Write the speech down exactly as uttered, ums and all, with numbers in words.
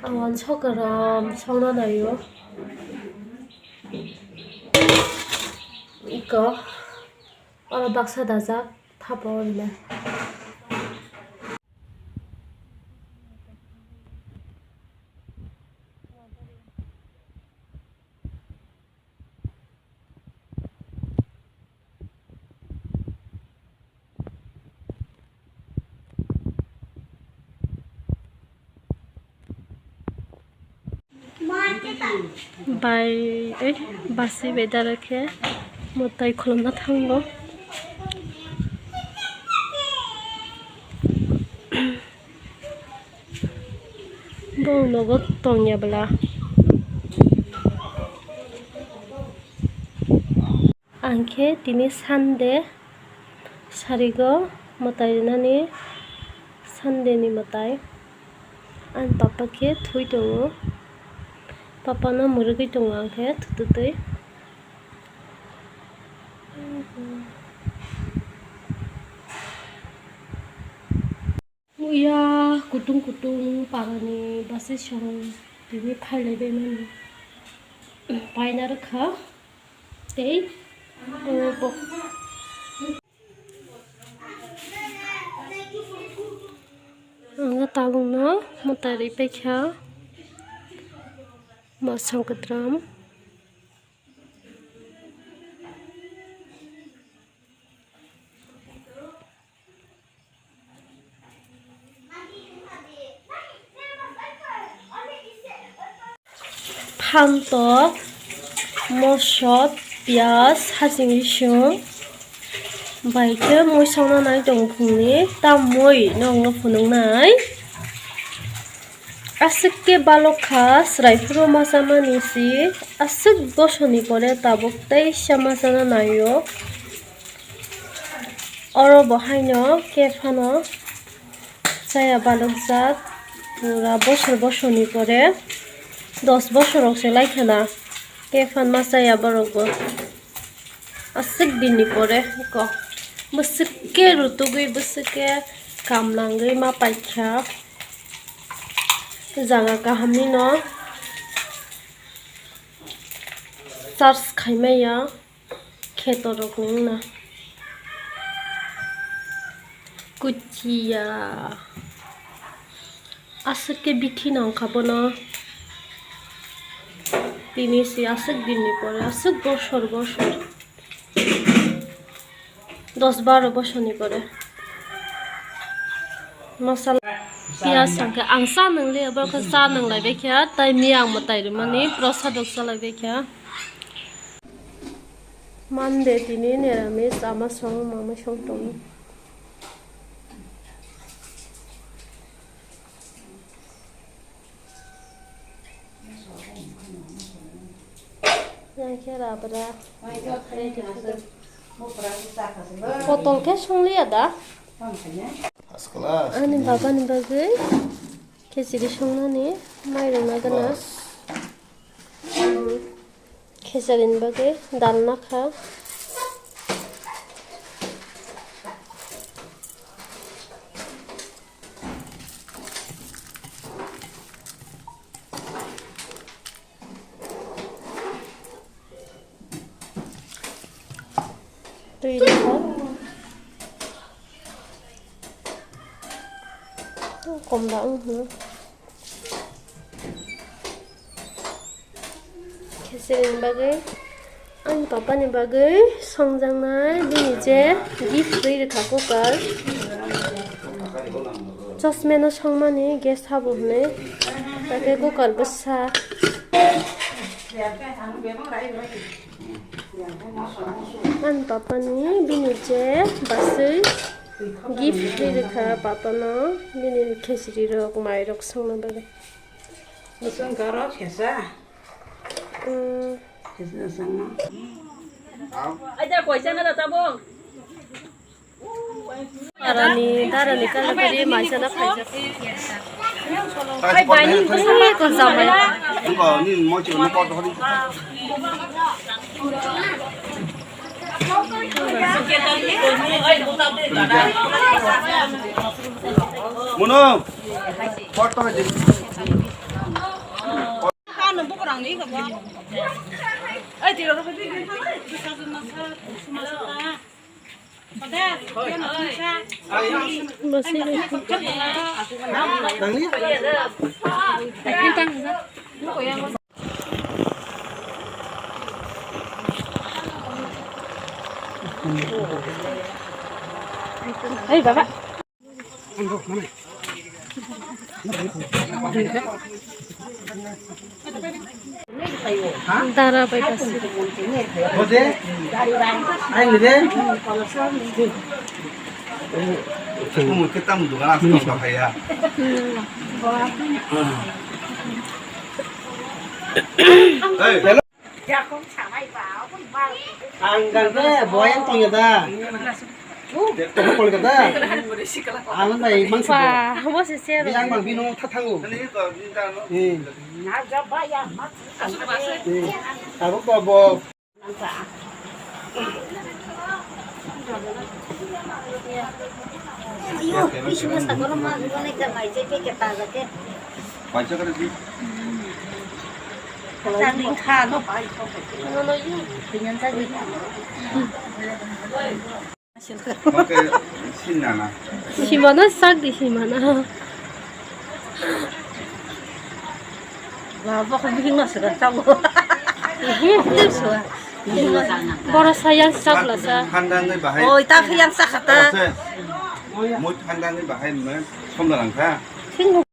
Ang uansuk kwrwng songna naio. Iko oro baksa dajak, thapa ori le. Bai, eh, basi bai dara khe mwtai khulumna thango. Bo nogo tongya bwla. Ang khe tini Sunday, sarigo mwtai rinani Sunday ni mwtai. Ani papa khe thwi tongo, papa no mwrwgwi tongo ang khe thututwi. Uya kutung kutung parani basi song tini phailai bai mani paina rwkha tei ang tabukno mwtai ri paikha mosong kwtram. Phantok, mosok, piyaj, haching bising bai khe mui songna nai tong phungni tamwi nokno phunuknai. Aswk khe balok kha chwrai phuru ma chamani si, aswk bosoni pore tabuk teisa ma chana naio. Oro bo haino khe phano chaya balokjak, pura bosor bosor ni pore, dos bosor rok se lai khana khe phan ma chaya borok bo. Aswk din ni pore ko bwswk khe rutugwi bwswk khe kam nangwi ma paikha jaga kaham ni no charge khai maya. Kheto rok wngna kuchiya aswk khe bithi nang kha bono. Tini si aswk din ni pore aswk bosor bosor dos baro bosor ni pore. Masala piyaj sangkhe ang cha nang le borok khe cha nang lai bai kha tai miyang mwtai rwmani prosad rok cha lai bai kha. Monday tini niramis ama song mama song tongo. Yang khe rabra. Potol khe songliya da? First class. Ani baba ni bagwi khichiri songnani mairung nagana. Bas. Khichari ni bagwi dal nakha. Twi rwkha. Kom da wng hwno. Khichiri ni bagwi, ani papa ni bagwi songjaknai bini je gift rwi rwkha cooker. Chosmeno songmani gas habo hwnwi, tei cooker bwsa. Ani papa ni bini je bwswi gift rwi rwkha papa no, bini khichiri rok, mai rok songna bagwi. Bwswng karo khesa. Mm. Khesa sangma. Aja koisa na da tabung. Darani, darani kalapari maisa na khaijak. Hai bai ni bwswng ko jamai. Duka ni mochi no pot hori. Mono, pot to di. Hei, baba. Dara bai kasi. Bode? Ai, ni de? Kamu kita mau dukana apa kaya? Ang gangte boyang tongya da. Tong kol ka da. Ang bai mang sa. Wah, mo se se. Bi ang bang bino tha thangu. Eh. Eh. Tabuk bo bo. Ayo, isi mo sa goro ma goro ne ka mai je ke ke ta ga ke. Paisa kare di. Chagling kha no pai ko. No no yu. Pinyan chagling kha. Oke, sin nana. Simana sak di simana. Ba ba ko bing mas ga ta bo. Tip suwa. Boro sayang sak la sa. Handang ni bahai. Oi, ta phiyang sak kha ta. Mut handang ni bahai me somda lang kha. Thing